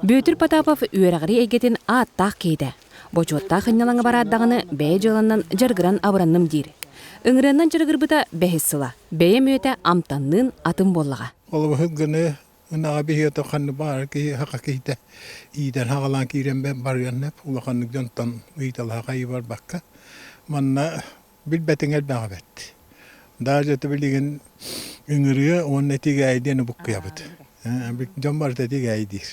Бүөтүр Потапов үөрэҕирии эйгэтин ааттаах киһитэ. Бочуоттаах ынньалаҥа бараат даҕаны бэйэ дьыаланан дьарыгыран абыранным диир. Ыҥырыаннан дьарыгырбыта бэһис сыла. Бэйэм үөтэ амтанныын атын буоллаҕа. Холобур гыны ынаҕа биһиэтэ ханны баар киһи хака киһитэ иитэн хаҕалаан киирэн барыан улаханнык дьонтон ыйыталаһа хайыы барбакка манна билбэтиҥ элбэҕэ бэрт. Даже билигин ыҥырыа уонна тигээйи диэни буккуйабыт. Дьон барыта тигээйи диир.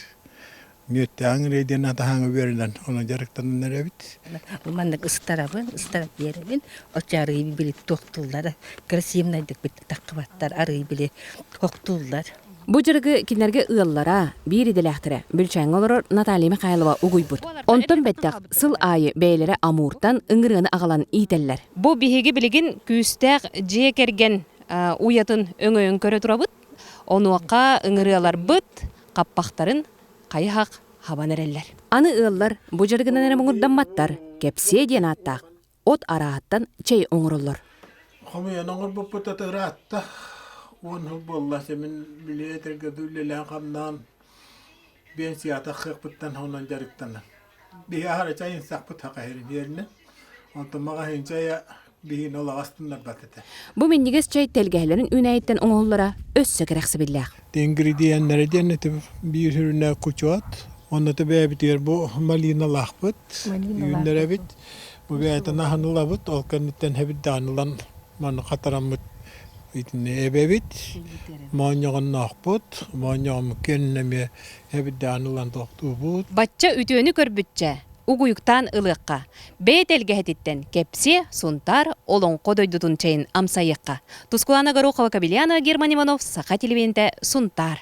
Мүөттээх ыҥырыа диэн атаһааҥы үөрэнэн онон дьарыктанан эрэбит. Маннык ыстарабын, ыстарап биэрэбин. Оччо арыы били туохтууллар, красивнайдык таххыбаттар, арыы били хохтууллар. Бу дьарыгы кинилэргэ ыаллара, биир идэлээхтэрэ Бүлчээҥҥэ олорор Наталья Михайлова угуйбут. Онтон бэттэх сыл аайы бэйэлэрэ Амуртан ыҥырыаны аҕалан иитэллэр. Бу биһиги билигин күүстээх дьиэ кэргэн уйатын өҥөйөн көрө турабыт. Онуоха ыҥырыаларбыт хаппахтарын хайыһах хабан эрэллэр. Аны ыаллар бу дьарыгынан эрэ муҥурдамматтар, кэпсиэ диэн ааттаах от арааһыттан чэй оҥороллор. Хомуйан оҥорбуппут ыраатта. 10 сыл буолла мин били этэргэ үлэлээн-хамнаан биэнсийэҕэ тахсыахпыттан онон дьарыктанан. Биһи аһара чай инсахпыт хахаһырын иэринэ. Онтон маҕаһыын чайа биһини олох астыннарбат этэ. Бу минньигэс чэй тэлгэһэлэрин үүнээйиттэн оҥоһуллара өссө кэрэхсэбиллээх. Ингредиеннэрэ диэн ити биир сүрүнэ кучуот. Онно бэйэбитигэр бу малиналаахпыт, үүннэрэбит. Бу бэйэтин аһын ылабыт, ол кэнниттэн эбирдэҕин ылан маны хатараммыт итини эбэбит, моонньоҕонноохпут, моонньоҕоммут кэннэ эмиэ эбирдэҕин ылан тохтуубут. Бачча үтүөнү көрбүччэ, угуйуктаан ылыахха, бэйэ тэлгэһэтиттэн кэпсиэ Сунтаар Олоҥхо дойдутун чэйин амсайыахха. Тускулаана Горохова-Кобельянова, Герман Иванов, Саха телевидениетэ, Сунтаар.